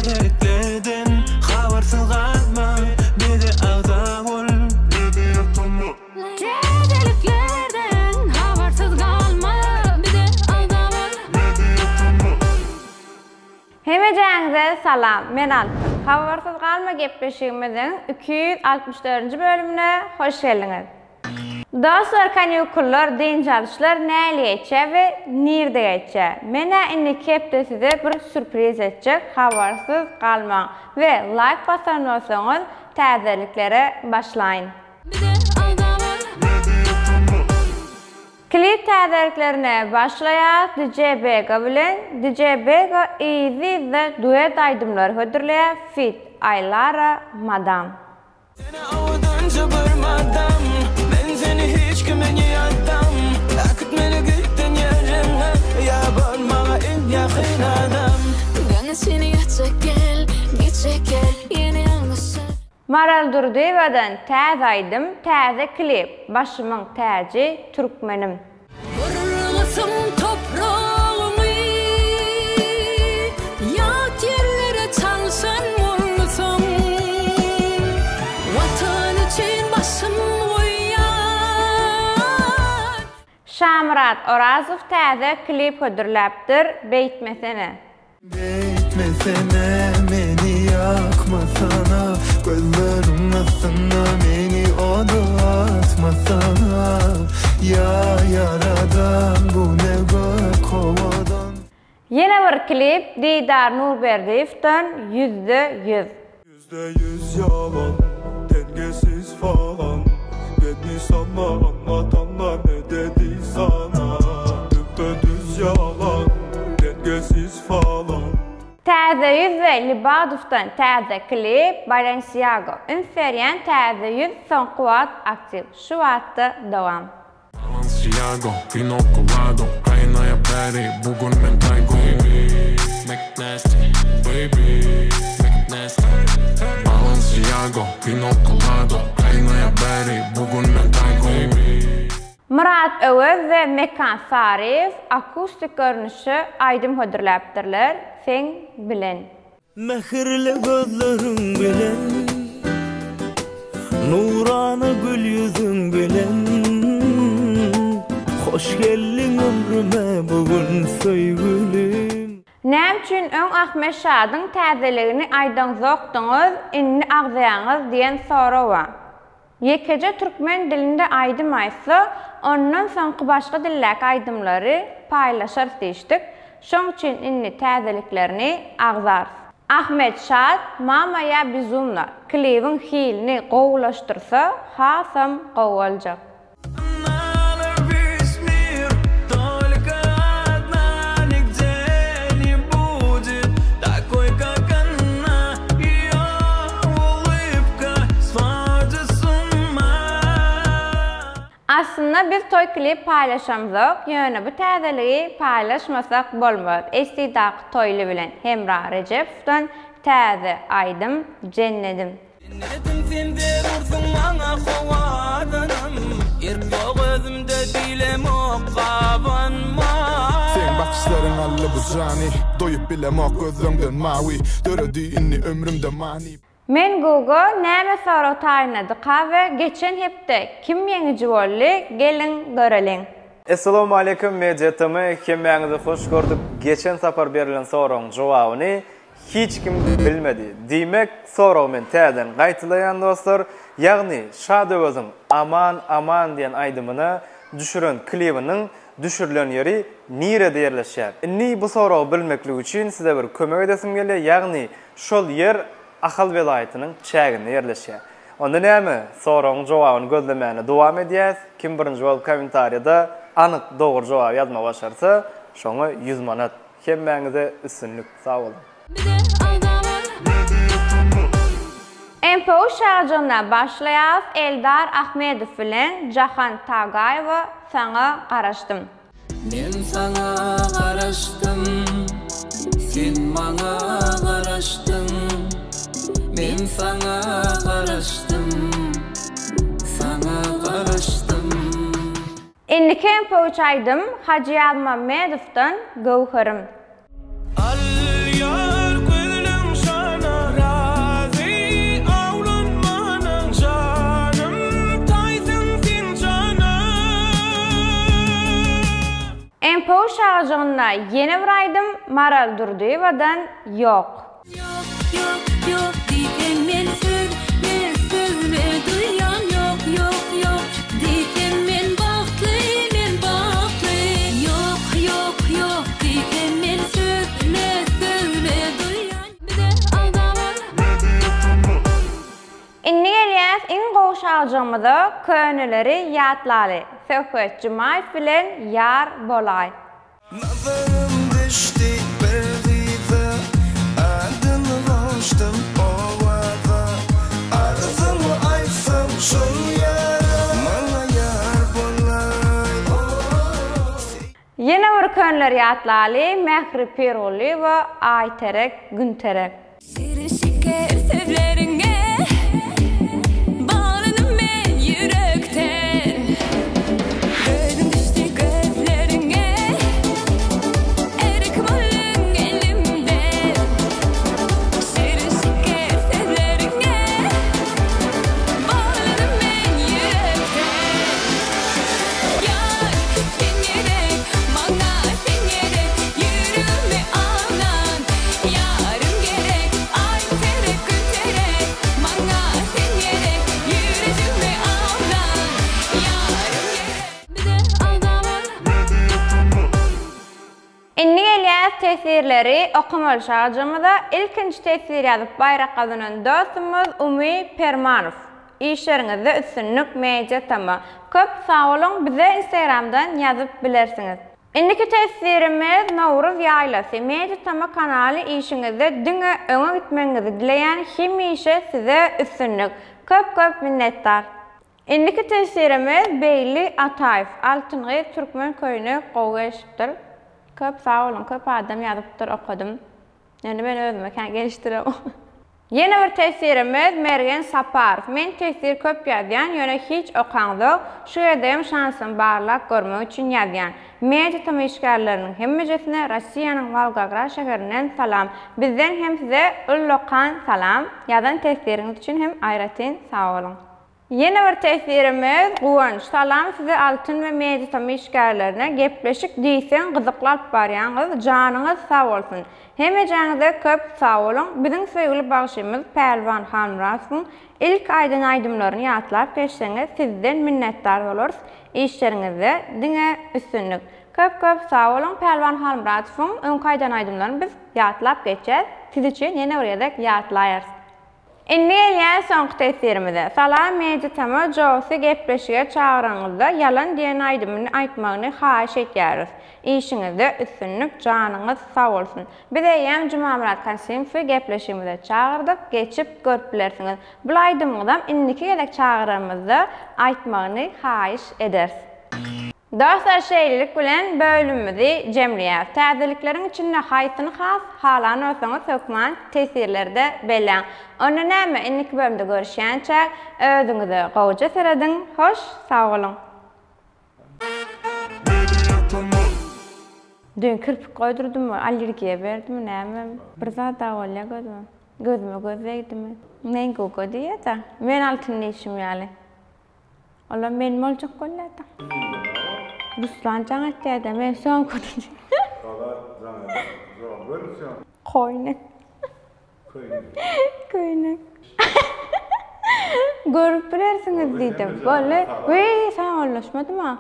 Täzeliklerden habarsyz galma bize agza bol. Täzeliklerden habarsyz galma bize agza bol. Hemejäňize salam, men Altyn. Habarsyz galma gepleşigimiziň 264-nji bölümine hoş geldiňiz. Dostlar kanikullar dynç alyşlar näli geçýä we nirde geçýä? Menä indiki hepde size bir sürpriz etjek habarsyz galmaň we laýk basan bolsaňyz täzeliklere başlaýyn. Klip täzeliklerine başlaýas DJ Bega bilen DJ Bega yzly-yzda duet aýdymlary hödürleýär feat Aýlara Madam. Seni owadanja bir madam Men seni hiç kime ýatdam Äkit meni gitden ýeriňe Ýa bol maňa iň ýakyn adam. Gana seni ýatjak gel, gitjek gel, ýene ýalňyşjak. Maral Durdyýewadan täze aýdym, täze klip, Başymyň täji, Türkmenim. Bir gysym topragyňy ýat ýerlere çalşan bolsaň, Watan üçin başym goýýan. Şamyrat Orazow täze klip hödürläpdir, Beýtmesene. Beýtmesene meni ýakmasana Gözleriň astynda meni oda atmasana Ýa ýaradan bu ne görk owadan. Ýene bir klip Didar Nurberdiýewden 100-de 100. %100 ýalan, dengesiz falan Beni sana anlatanlar ne dedi sana Düpedüz ýalan, dengesiz falan. Täze ýüz we Libadowdan täze klip Balenciago üns berýän täze ýüz soňky wagt aktiw şu wagtda dowam. Balenciago, Pino Colado, Gaýnaýa bäri bu gün men taýgo Baby, McNasty, baby, McNasty Balenciago, Pino Colado, Gaýnaýa bäri bu gün men taýgo Baby. Myrat Öwez we Mekan Saryýew akustik görnüşde aýdym hödürläpdirler, Seň bilen. Mähirli gözleriň bilen, Nurana gül ýüzüň bilen, Hoş geldiň ömrüme bu gün söýgülim. Näme üçin öň Ahmet Şadyň täzeligini aýdaňzokdyňyz, indi agzaýaňyz diýen sorag bar. Ýekeje türkmen dilinde aýdym aýtsa, ondan soňky başga dildäki aýdymlary paýlaşarys diýişdik. Şoň üçin indi täzeliklerini agzarys. Ahmet Şad, Mama ýa Bizumna klibiň hilini gowulaşdyrsa hasam gowy boljak. Aslynda biz toý klip paýlaşamzok, ýöne bu täzeligi paýlaşmasak bolmaz. HD-daky Toýly bilen Hemra Rejepowdan täze aýdym Jennedim. Jennetim sen zerursyň maňa howadanam Erk ýok özümde dilemok gabanma. Seň bakyşlaryň aldy bu jany Doýup bilemok gözleňden mawy Döredi indi ömrümde many. Men Guga näme sorag taýynladyka we geçen hepde kim ýeňiji boldy geliň göreliň. Essalamualeýkum Media TM hemmäňizi hoş gördük geçen sapar berilen soragyň jogabyny Hiç kim bilmedi. Diýmek, soragy men täzeden gaýtalaýan dostlar. Ýagny Şadöweziň Aman aman diýen aýdymyna düşüren klibiniň düşürilen ýeri nirede ýerleşýär? Indi bu soragy bilmeklik üçin size bir kömek edesim gelýär, ýagny şol ýer Ahal welaýatynyň çäginde ýerleşýär. Onda näme, soragyň jogabyny gözlemäne dowam edýäs. Kim birinji bolup kommentariýada anyk dogry jogaby ýazmagy başarsa, şoňa 100 manat. Hemmäňize üstünlik sag boluň. MPU şarjygyna başlaýas Eldar Ahmedow bilen Jahan Tagaýewa Saňa garaşdym. Men saňa garaşdym, sen maňa garaşdyň Men saňa garaşdym, saňa garaşdym. Indiki MP3 aýdym Hajy Ýazmammedowdan Göwherim. Al ýar gözleň şa. şajygynda ýene bir aýdym Maral Durdyýewadan Ýok. Ýok, ýok, ýok diýsem men sözme, sözme duýýan ýok, ýok, ýok diýsem men bagtly, men bagtly. Ýok, ýok, ýok diýsem men sözme, sözme duýýan bize aldama. Indi gelýäs iň gowy şagjygymyza köneleri ýatlaly Söhbet Jumaýew bilen ýar bolaý. Nazarym düşdi bir gyza Adyny goşdum owaza Arzymy aýtsam şol ýara Maňa ýar bolaý. Ýene bir könleri ýatlaly Mähri Pirgulyýewa Aýterek Günterek. Şirin şeker sözleriňe Baglanym men ýürekden Gözüm düşdi gözleriňe Erk bolduň elimden Şirin şeker sözleriňe Baglanym men ýürekden Ýar, sen gerek, maňa sen gerek, Ýüregimi alan ýarym gerek. Aý terek, gün terek, maňa sen gerek, Ýüregimi alan ýarym gerek. Bize aldama. Indi gelýäs teswirleri okamaly şajygymyza. Ilkinji teswir ýazyp baýrak gazanan dostumyz Umy Permanow. Işleriňizde üstünlik Media Tama. Köp sag boluň bize instagramdan ýazyp bilersiňiz. Indiki teswirimiz Nowruz ýaýlasy Media Tama kanaly işiňizde diňe öňe gitmegiňizi dileýän hemişe size üstünlik. Köp köp minnetdar. Indiki teswirimiz Beýli Ataýew Altyn gyz türkmen köýnek gowy gelşipdir. Köp sag boluň köp adam ýazypdyr okadym. Ýöne men özüme kän gelişdiremok. Ýene bir teswirimiz Mergen Saparow. Men teswir köp ýazýan, ýöne hiç okaňzok. Şu gezegem şansymy barlap görmek üçin ýazýan. Media TM işgärleriniň hemmejesine Rossiýanyň Wolgograd şäherinden salam. Bizden hem size ullakan salam. Ýazan teswiriňiz üçin hem aýratyn sag boluň. Ýene bir teswirimiz Guwanç salam size Altyn we Media-tm işgärlerine gepleşik diýseň gyzykly alyp barýaňyz janyňyz sag bolsun hemejäňize köp sag boluň biziň söýgüli bagşymyz Pälwan Halmyradowyň ilki aýdan aýdymlaryny ýatlap geçseňiz sizden minnetdar bolarys işleriňizde diňe üstünlik köp köp sag boluň Pälwan Halmyradowyň öňki aýdan aýdymlaryny biz ýatlap geçýäs siz üçin ýene bir gezek ýatlaýarys. Indi gelýäs soňky teswirimize. Salam Media Tama Josy gepleşige çagyranyňyzda Ýalan diýen aýdymyny aýtmagyny haýyş etýäris. Işiňizde üstünlik janyňyz sag bolsun. Biz eýýäm Jumamyrat Kasymowy gepleşigimize çagyrdyk, geçip görüp bilersiňiz. Bul aýdymyňyzam indiki gezek çagyranymyzda aýtmagyny haýyş ederis. Dostlar şeýlelik bilen bölümimizi jemleýäris. Täzelikleriň içinde haýsyny has halan bolsaňyz hökman teswirlerde belläň. Onda näme indiki bölümde görüşýänçäk özüňize gowja serediň hoş sag boluň. Düýn kirpik goýdurdymmy, allergiýa berdimi näme bir zada bolýa gözüme. Gözüme göz degdimi. Men gogo diýýäda. Men altyn diýşim ýaly. Olam men boljak bolýada. Ruslan jaň etýäde men soňky diýdi. Gaza jaň edip jogap beripsiň. Köýnek. Köýnek. Köýnek. Görüp bilersiňiz diýdim. Boldy. Wiý, sagbollaşmadym-a.